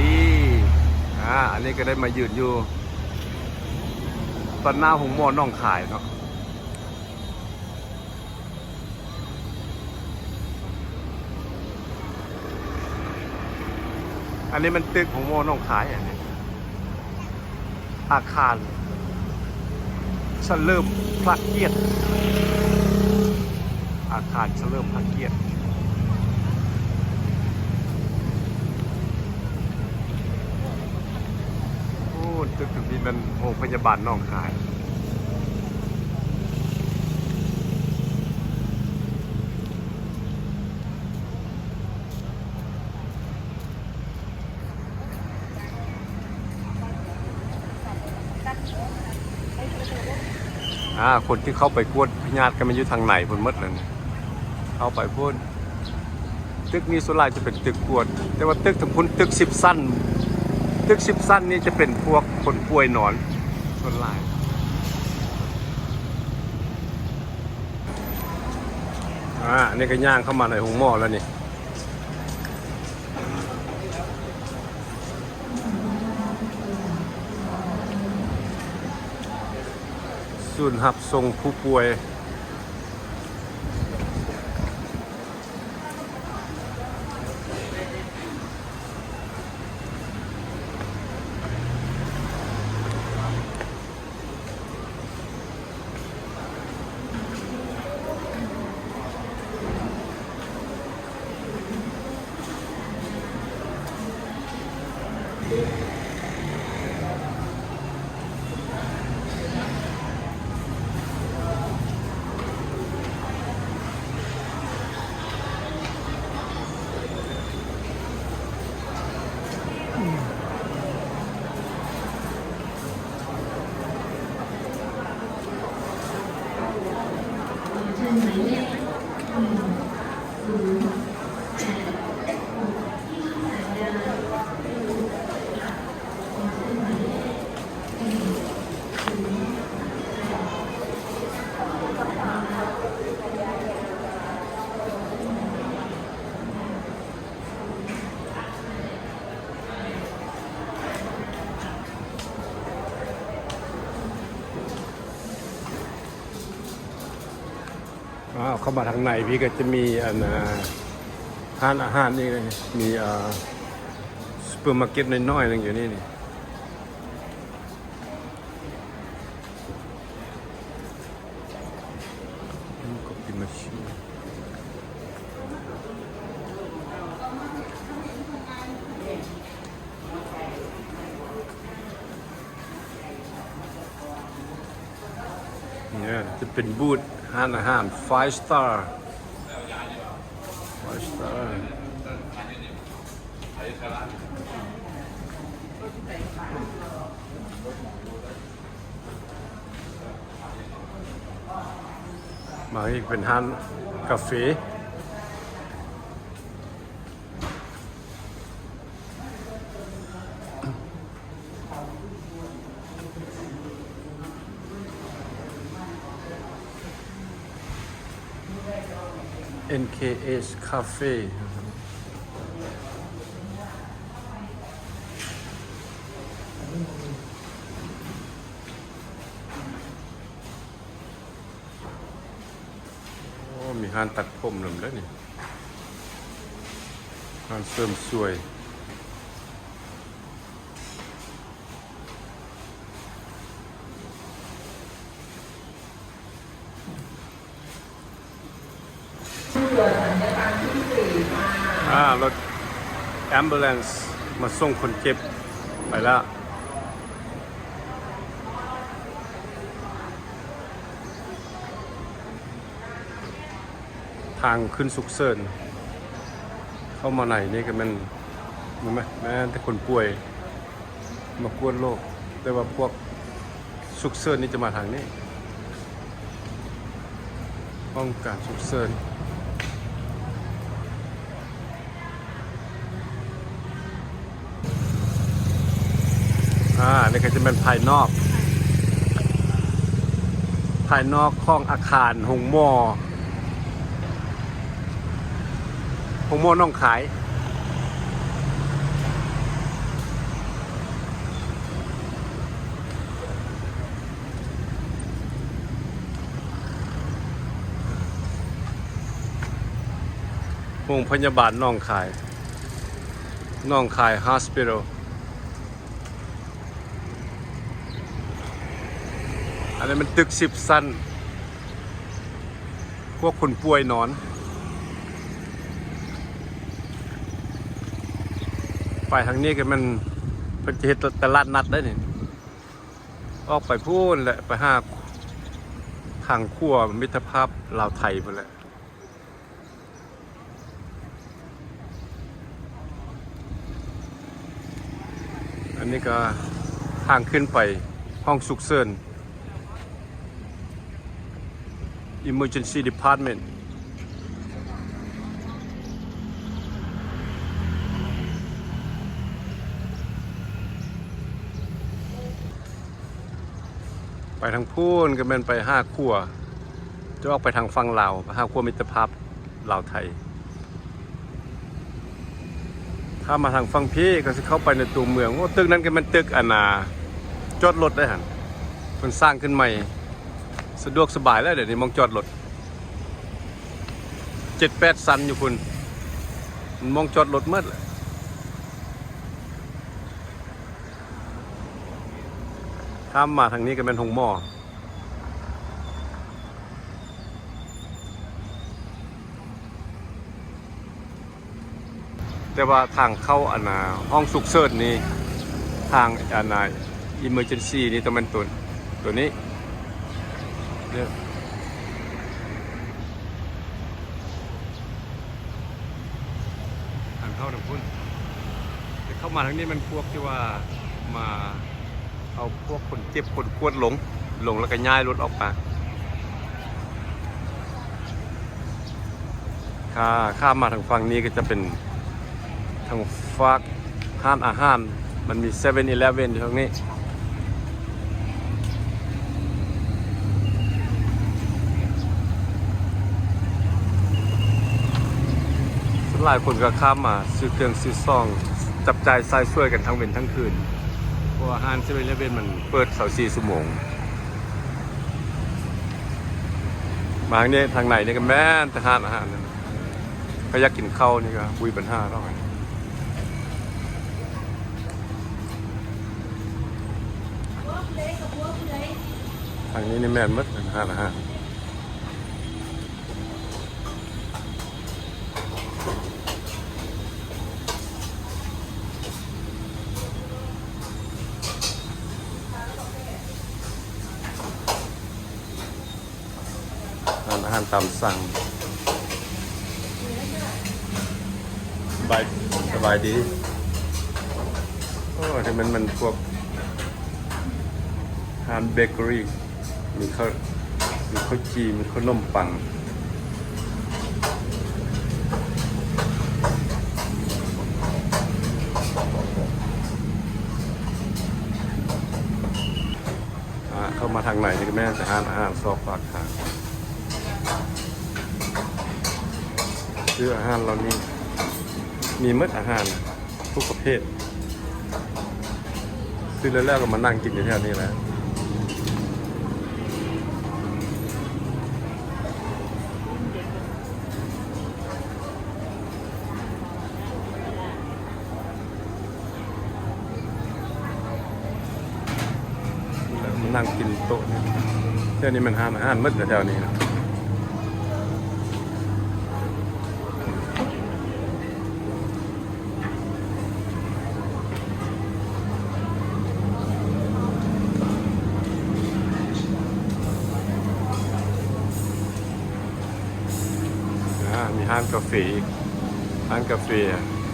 ດີ ອາ ອັນນີ້ກໍໄດ້ມາຢືນຢູ່ຕາດໜ້າໂຮງໝໍໜອງຄາຍເນາະ. ອັນນີ້ມັນຕຶກໂຮງໝໍໜອງຄາຍ ອັນນີ້ອາຄານສະເຫຼີມພະກຽດ ອາຄານສະເຫຼີມພະກຽດ. ໂອ້ ຕຶກຕຶກນີ້ແມ່ນໂຮງພະຍາບານໜອງຄາຍ. ອາ ຄົນທີ່ເຂົ້າໄປກວດພະຍາດກໍແມ່ນຢູ່ທາງໃນພຸ້ນໝົດແລ້ວນີ້ ເຂົ້າໄປພຸ້ນ. ຕຶກນີ້ສ່ວນຫຼາຍຈະເປັນຕຶກກວດ ແຕ່ວ່າຕຶກທາງພຸ້ນຕຶກສິບຊັ້ນ ຕຶກສິບຊັ້ນນີ້ຈະເປັນພວກຄົນປ່ວຍນອນສ່ວນຫຼາຍ. ອາ ອັນນີ້ກໍຍ່າງເຂົ້າມາໃນໂຮງໝໍແລ້ວນີ້ ສູນຮັບສົ່ງຜູ້ປ່ວຍ. ອ້າວ ເຂົ້າມາທາງໃນພີ້ກໍຈະມີ ອັນ ອາ ຮ້ານອາຫານອີກ ມີ ອາ ຊຸບເປີມາເກັດນ້ອຍໆໜຶ່ງຢູ່ນີ້ນີ້. ນີ້ຈະເປັນບູດຮ້ານອາຫານ Five Star Five Star. ມາອີກເປັນຮ້ານກາເຟ NKH Cafe. ໂອ້ ມີຮ້ານຕັດຜົມນຳເດ້ນີ້ ຮ້ານເສີມສວຍ. ອ່າ ລົດ ambulance ມາສົ່ງຄົນເຈັບໄປແລ້ວ. ທາງຂຶ້ນສຸກເສີນ ເຂົ້າມາໃນນີ້ກໍແມ່ນ ແມ່ນ ແມ່ນແຕ່ຄົນປ່ວຍ ມາກວດໂລກ ແຕ່ວ່າພວກສຸກເສີນນີ້ຈະມາທາງນີ້ ຫ້ອງການສຸກເສີນ. ອາ ນີ້ກໍຈະແມ່ນພາຍນອກ ພາຍນອກຂອງອາຄານໂຮງໝໍ ໂຮງໝໍໜອງຄາຍ. ໂຮງພະຍາບານໜອງຄາຍ ໜອງຄາຍ Hospital. ອັນນີ້ມັນຕຶກສິບຊັ້ນ ພວກຄົນປ່ວຍນອນ. ໄປທາງນີ້ກໍແມ່ນ ເພິ່ນຈະເຮັດຕະຫຼາດນັດໄດ໋ນີ້. ອອກໄປພຸ້ນແຫຼະ ໄປຫາທາງຂົວມິດຕະພາບລາວໄທພຸ້ນແຫຼະ. ອັນນີ້ກໍທາງຂຶ້ນໄປຫ້ອງສຸກເສີນ Emergency Department. ໄປທາງພຸ້ນກໍແມ່ນໄປຫາຂົວ ຈະອອກໄປທາງຝັ່ງລາວ ໄປຫາຂົວມິດຕະພາບລາວໄທ. ຖ້າມາທາງຝັ່ງພີ້ກໍຊິເຂົ້າໄປໃນຕົວເມືອງ. ໂອ້ ຕຶກນັ້ນກໍແມ່ນຕຶກອັນນ່າ ຈອດລົດໄດ໋ຫັ້ນ ເພິ່ນສ້າງຂຶ້ນໃໝ່ ສະດວກສະບາຍແລ້ວ ດຽວນີ້ໝ່ອງຈອດລົດ ເຈັດແປດຊັ້ນຢູ່ພຸ້ນ ມັນໝ່ອງຈອດລົດໝົດແຫຼະ. ຂ້າມມາທາງນີ້ກໍແມ່ນໂຮງໝໍ ແຕ່ວ່າທາງເຂົ້າອັນນ່າ ຫ້ອງສຸກເສີນນີ້ ທາງອັນນ່າ Emergency ນີ້ຕ້ອງແມ່ນຕົວ ຕົວນີ້ເດີ. ທາງເຂົ້າທາງພຸ້ນ ແຕ່ເຂົ້າມາທາງນີ້ແມ່ນພວກທີ່ວ່າມາເອົາພວກຄົນເຈັບຄົນປວດລົງ ລົງແລ້ວກໍຍ້າຍລົດອອກມາ. ຂ້າ ຂ້າມມາທາງຝັ່ງນີ້ກໍຈະເປັນທາງຟາກຮ້ານອາຫານ ມັນມີ Seven Eleven ຢູ່ທາງນີ້. ສ່ວນຫຼາຍຄົນກໍຂ້າມມາຊື້ເຄື່ອງຊື້ຊອງ ຈັບຈ່າຍໃຊ້ສອຍກັນທັງເວັນທັງຄືນ ເພາະວ່າຮ້ານ Seven Eleven ມັນເປີດຊາວສີ່ຊົ່ວໂມງ. ມາທາງນີ້ ທາງໃນນີ້ກໍແມ່ນແຕ່ຮ້ານອາຫານ ໃຜຢາກກິນເຂົ້ານີ້ກໍບໍ່ມີບັນຫາດອກ. ທາງນີ້ນີ້ແມ່ນໝົດ ຮ້ານອາຫານ. ຮ້ານອາຫານຕາມສັ່ງ. ສະບາຍ ສະບາຍດີ. ໂອ້ ທີ່ມັນ ມັນພວກຮ້ານເບເກີຣີ ມີເຂົ້າ ມີເຂົ້າຈີ່ ມີເຂົ້າໜົມປັງ. ອ່າ ເຂົ້າມາທາງໃນນີ້ກໍແມ່ນແຕ່ຮ້ານອາຫານຊອກຟາກທາງ. ຄືອາຫານເຫຼົ່ານີ້ມີໝົດ ອາຫານທຸກປະເພດ. ຊື້ແລ້ວໆກໍມານັ່ງກິນຢູ່ແຖວນີ້ແຫຼະ. ມານັ່ງກິນໂຕະນີ້ ແຖວນີ້ແມ່ນຮ້ານອາຫານໝົດແຖວນີ້ນະ. ອ່າ ມີຮ້ານກາເຟອີກ ຮ້ານກາເຟ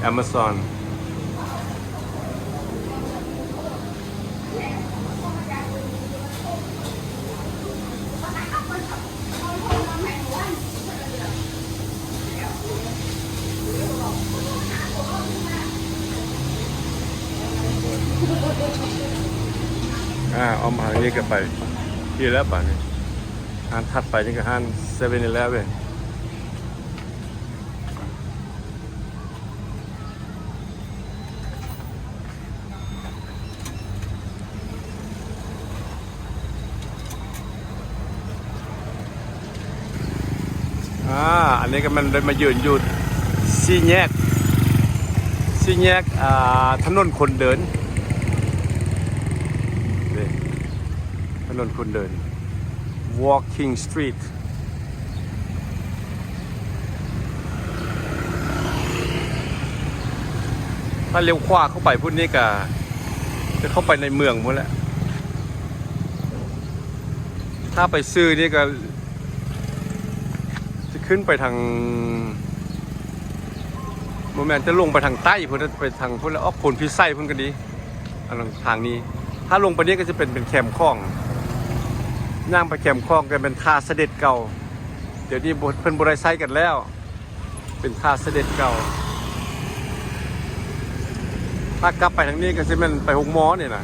Amazon. ອ່າ ອ້ອມທາງນີ້ກໍໄປທີ່ແລ້ວບາດນີ້. ຮ້ານຖັດໄປນີ້ກໍຮ້ານ Seven Eleven. ອ່າ ອັນນີ້ກໍແມ່ນໄດ້ມາຢືນຢູ່ ສີ່ແຍກ ສີ່ແຍກ ອ່າ ຖະໜົນຄົນເດີນ ນີ້ ຖະໜົນຄົນເດີນ Walking Street. ຖ້າລ້ຽວຂວາເຂົ້າໄປພຸ້ນນີ້ກະຈະເຂົ້າໄປໃນເມືອງພຸ້ນແຫຼະ. ຖ້າໄປຊື່ນີ້ກະຈະຂຶ້ນໄປທາງ ບໍ່ແມ່ນ ຈະລົງໄປທາງໃຕ້ພຸ້ນ ໄປທາງພຸ້ນແຫຼະ ອອກໂພນພິໄສພຸ້ນກະດີ. ອັນທາງນີ້ ຖ້າລົງໄປນີ້ກະຈະເປັນ ເປັນແຄມຂອງ ຍ່າງໄປແຄມຂອງ ກະເປັນທ່າສະເດັດເກົ່າ. ດຽວນີ້ບໍ່ ເພິ່ນບໍ່ໄດ້ໃຊ້ກັນແລ້ວ ເປັນທ່າສະເດັດເກົ່າ. ຖ້າກັບໄປທາງນີ້ກະຊິແມ່ນໄປໂຮງໝໍນີ້ນະ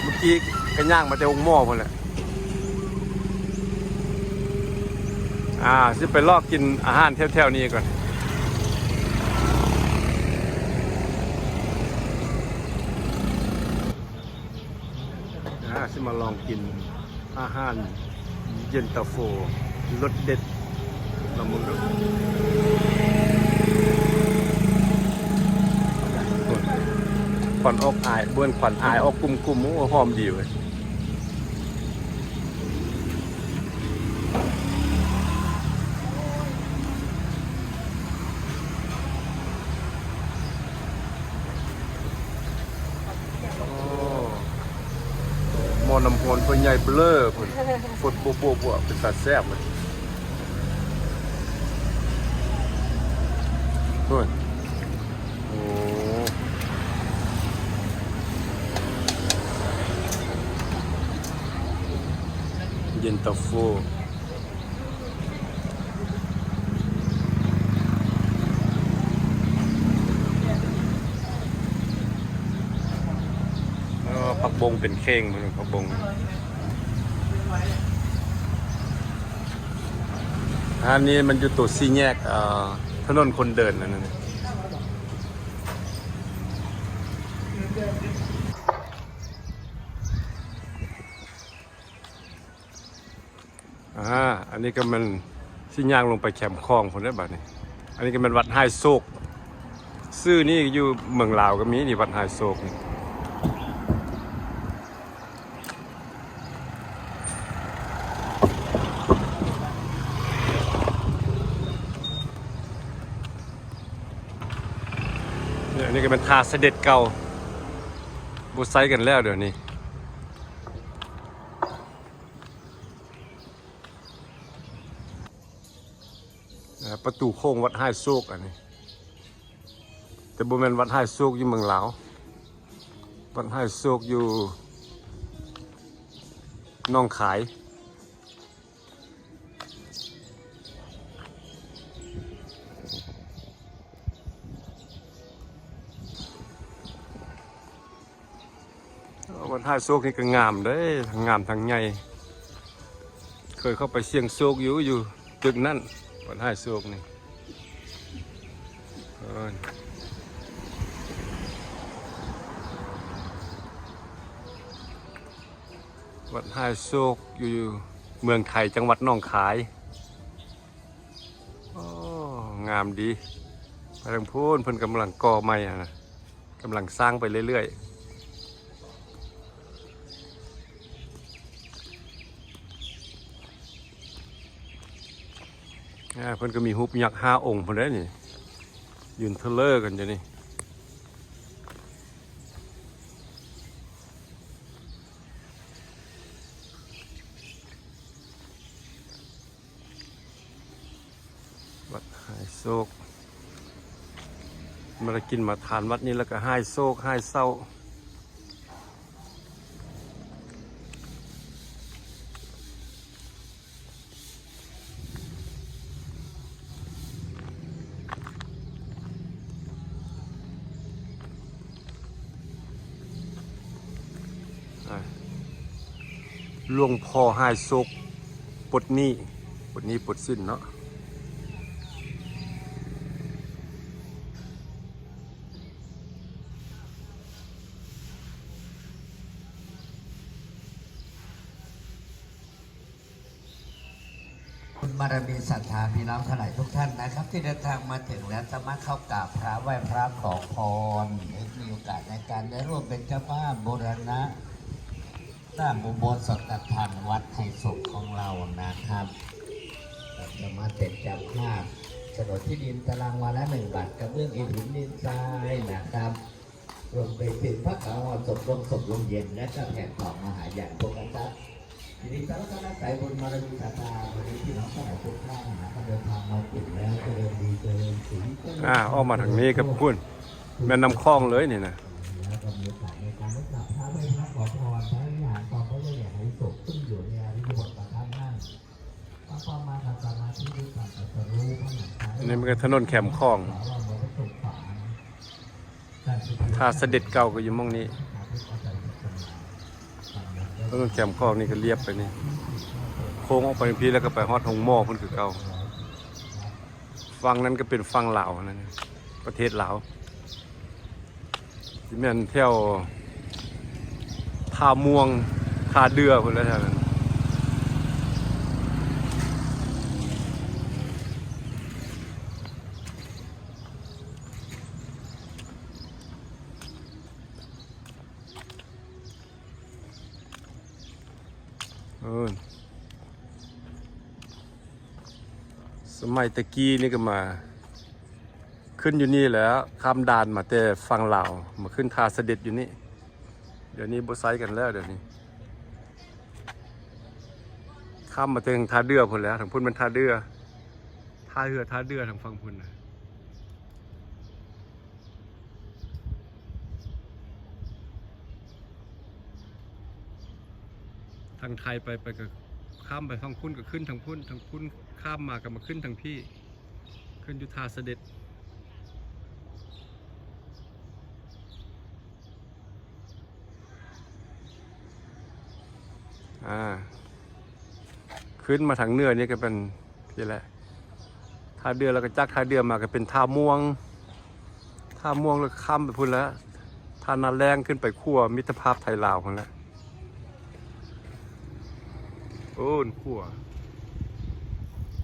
ເມື່ອກີ້ກະຍ່າງມາແຕ່ໂຮງໝໍພຸ້ນແຫຼະ. ອ່າ ຊິໄປເລາະກິນອາຫານແຖວໆນີ້ກ່ອນ. ອ່າ ຊິມາລອງກິນອາຫານເຢັນຕາໂຟລົດເດັດ ລອງເບິ່ງດູ. ໂອ້ຍ ຄວັນອອກອາຍ ເບິ່ງຄວັນອາຍອອກກຸ້ມໆ ໂອ້ ຫອມດີເວີຍ. ໂອ້ ໝໍ້ນ້ຳຮ້ອນຖ້ວຍໃຫຍ່ເບລີພຸ້ນ ຟົດບົວໆ ເປັນຕາແຊບເລີຍ. ໂອ້ຍ ໂອ້ ເຢັນຕາໂຟ. ເອີ ຜັກບົ້ງເປັນເຂ່ງ ຜັກບົ້ງ. ອັນນີ້ມັນຢູ່ໂຕສີ່ແຍກ ເອີ ຖະໜົນຄົນເດີນນັ້ນນະ. ອ່າ ອັນນີ້ກະແມ່ນຊິຍ່າງລົງໄປແຄມຂອງພຸ້ນແຫຼະບາດນີ້. ອັນນີ້ກະແມ່ນວັດຫາຍໂສກ ຊື່ນີ້ຢູ່ເມືອງລາວກະມີນີ້ ວັດຫາຍໂສກນີ້. ນີ້ ອັນນີ້ກະແມ່ນທ່າສະເດັດເກົ່າ ບໍ່ໃຊ້ກັນແລ້ວດຽວນີ້. ອ່າ ປະຕູໂຂງວັດຫາຍໂສກອັນນີ້ ແຕ່ບໍ່ແມ່ນວັດຫາຍໂສກຢູ່ເມືອງລາວ ວັດຫາຍໂສກຢູ່ໜອງຄາຍ. ວັດຫາຍໂສກນີ້ກະງາມເດ້ ທັງງາມທັງໃຫຍ່. ເຄີຍເຂົ້າໄປສ່ຽງໂຊກຢູ່ ຢູ່ຕຶກນັ້ນ ວັດຫາຍໂສກນີ້. ວັດຫາຍໂສກຢູ່ເມືອງໄທ ຈັງຫວັດໜອງຄາຍ. ໂອ້ ງາມດີ. ໄປທາງພຸ້ນ ເພິ່ນກຳລັງກໍ່ໃໝ່ຫັ້ນນະ ກຳລັງສ້າງໄປເລື້ອຍໆ. ອ່າ ເພິ່ນກະມີຮູບຍັກຫ້າອົງພຸ້ນເດ້ນີ້ ຢືນເທີເລີກັນຢູ່ນີ້. ວັດຫາຍໂສກ ມາລະກິນມາທານວັດນີ້ລະກະຫາຍໂສກຫາຍເສົ້າ. ອ່າ ຫຼວງພໍ່ຫາຍໂສກ ປົດໜີ້ ປົດໜີ້ປົດສິນເນາະ. ພຸດ ບາລະມີສັດທາພີ່ນ້ອງທັງຫຼາຍທຸກທ່ານນະຄັບ ທີ່ເດີນທາງມາເຖິງແລ້ວ ສາມາດເຂົ້າກາບພະ ໄຫວ້ພະ ຂໍພອນ ແລະ ມີໂອກາດໃນການໄດ້ຮ່ວມເປັນເຈົ້າພາບບູລະນະສ້າງອຸໂບສົດກັບທາງວັດໄຮໂສກຂອງເຮົານະຄັບ. ສາມາດເປັນເຈົ້າພາບໂສນທີ່ດິນຕາລາງວາລະໜຶ່ງບາດ ກະເບື້ອງອິນຫີນດິນຊາຍນະຄັບ. ລວມໄປເຖິງພະເກົາຫອດສົບລົມ ສົບລົມເຢັນ ແລະ ເຈົ້າແຂກຂອງມະຫາຍານໂພຄະຊັບ ຍິນດີຕ້ອນຮັບຄະນະສາຍບຸນບາລະມີສັດທາ ວັນນີ້ພີ່ນ້ອງທັງຫຼາຍທຸກທ່ານນະຄັບ ເດີນທາງມາເຖິງແລ້ວ ຈະເລີນດີ ຈະເລີນສີ ຈະເລີນ ອ່າ ອອກມາທາງນີ້ກໍພຸ້ນ ແມ່ນນ້ຳຂອງເລີຍນີ້ນະ ແລ້ວກໍມີໂອກາດໃນການໄດ້ກາບພະໄຫວ້ພະ ຂໍພອນພະວິຫານຂອງພະຍາໃຫຍ່ໄຮໂສກ ຊຶ່ງຢູ່ໃນອາລິຍະບົດປະທຳນັ້ນ. ອັນນີ້ມັນກໍຖະໜົນແຄມຂອງ ທ່າສະເດັດເກົ່າກໍຢູ່ໝ່ອງນີ້ ຖະໜົນແຄມຂອງນີ້ກໍລຽບໄປນີ້ ໂຄ້ງອອກໄປພີ້ ແລ້ວກໍໄປຮອດໂຮງໝໍພຸ້ນຄືເກົ່າ. ຝັ່ງນັ້ນກໍເປັນຝັ່ງລາວນັ້ນ ປະເທດລາວ ຊິແມ່ນແຖວທ່າມ່ວງ ທ່າເດື່ອພຸ້ນແຫຼະແຖວນັ້ນ. ເອີ ສະໄໝແຕ່ກີ້ນີ້ກໍມາຂຶ້ນຢູ່ນີ້ແຫຼະ ຂ້າມດ່ານມາແຕ່ຝັ່ງລາວ ມາຂຶ້ນທ່າສະເດັດຢູ່ນີ້. ດຽວນີ້ບໍ່ໃຊ້ກັນແລ້ວ ດຽວນີ້ຂ້າມມາແຕ່ທາງທ່າເດື່ອພຸ້ນແຫຼະ ທາງພຸ້ນແມ່ນທ່າເດື່ອ ທ່າເຮືອທ່າເດື່ອທາງຝັ່ງພຸ້ນນະ. ທາງໄທໄປ ໄປກໍຂ້າມໄປຝັ່ງພຸ້ນ ກໍຂຶ້ນທາງພຸ້ນ ທາງພຸ້ນຂ້າມມາກໍມາຂຶ້ນທາງພີ້ ຂຶ້ນຢູ່ທ່າສະເດັດ. ອ່າ ຂຶ້ນມາທາງເໜືອນີ້ກໍເປັນພີ້ແຫຼະ ທ່າເດື່ອ ແລ້ວກໍຈາກທ່າເດື່ອມາກໍເປັນທ່າມ່ວງ ທ່າມ່ວງແລ້ວຂ້າມໄປພຸ້ນແຫຼະ ທ່ານາແລ້ງ ຂຶ້ນໄປຂົວມິດຕະພາບໄທລາວພຸ້ນແຫຼະ. ໂອ້ ຂົວ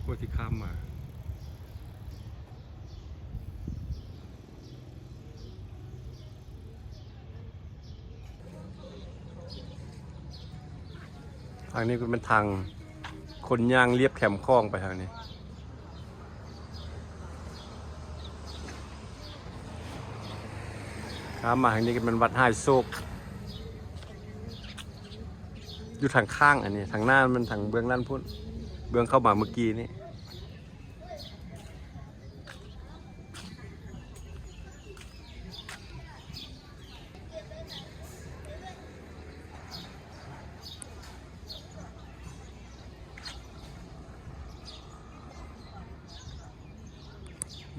ຂົວທີ່ຂ້າມມາ. ທາງນີ້ກໍເປັນທາງຄົນຍ່າງລຽບແຄມຂອງໄປທາງນີ້ ຂ້າມມາທາງນີ້ກໍແມ່ນວັດໄຮໂສກ ຢູ່ທາງຂ້າງ ອັນນີ້ທາງໜ້າມັນ ທາງເບື້ອງນັ້ນພຸ້ນ ເບື້ອງເຂົ້າມາເມື່ອກີ້ນີ້.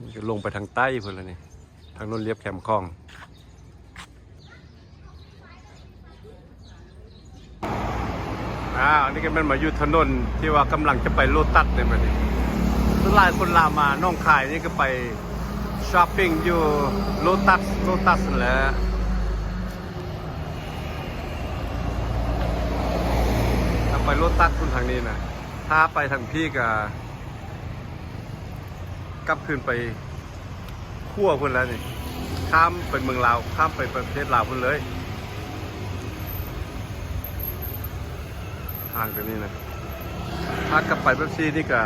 ນີ້ກໍລົງໄປທາງໃຕ້ພຸ້ນລະນີ້ ທາງໂນ້ນລຽບແຄມຂອງ. ອ່າ ອັນນີ້ກໍແມ່ນມາຢູ່ຖະໜົນທີ່ວ່າກຳລັງຈະໄປໂລຕັສໃນມື້ນີ້ ສ່ວນຫຼາຍຄົນລາວມາໜອງຄາຍນີ້ກໍໄປຊັອບປິງຢູ່ໂລຕັສ ໂລຕັສຫັ້ນແຫຼະ ໄປໂລຕັສພຸ້ນທາງນີ້ນະ ຖ້າໄປທາງພີ້ກໍ ກັບຄືນໄປຂົວພຸ້ນແລ້ວນີ້ ຂ້າມໄປເມືອງລາວ ຂ້າມໄປປະເທດລາວພຸ້ນເລີຍ ທາງຕົວນີ້ນະ. ຖ້າກັບໄປແບບຊີ້ນີ້ກະ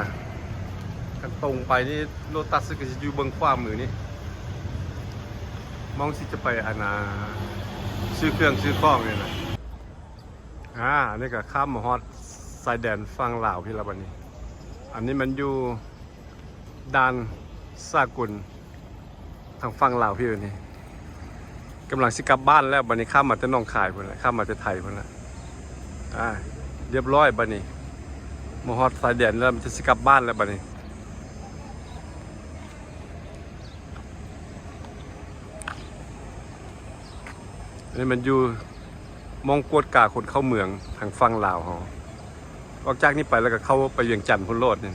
ຄັນຕົງໄປນີ້ ໂລຕັສກໍຊິຢູ່ເບື້ອງຂວາມືນີ້ ໝ່ອງຊິຈະໄປ ອັນນ່າ ຊື້ເຄື່ອງຊື້ຂອງນີ້ນະ. ອາ ອັນນີ້ກໍຂ້າມມາຮອດຊາຍແດນຝັ່ງລາວພີ້ລະບາດນີ້. ອັນນີ້ມັນຢູ່ດ່ານສາກົນທາງຝັ່ງລາວພີ້ບາດນີ້. ກຳລັງຊິກັບບ້ານແລ້ວບາດນີ້ ຂ້າມມາແຕ່ໜອງຄາຍພຸ້ນແຫຼະ ຂ້າມມາແຕ່ໄທພຸ້ນແຫຼະ. ອາ ລຽບຮ້ອຍບາດນີ້ ມາຮອດຊາຍແດນແລ້ວ ມັນຈະຊິກັບບ້ານແລ້ວບາດນີ້. ອັນນີ້ມັນຢູ່ໝ່ອງກວດກາຄົນເຂົ້າເມືອງທາງຝັ່ງລາວເຮົາ. ອອກຈາກນີ້ໄປແລ້ວກໍເຂົ້າໄປວຽງຈັນພຸ້ນໂລດນີ້.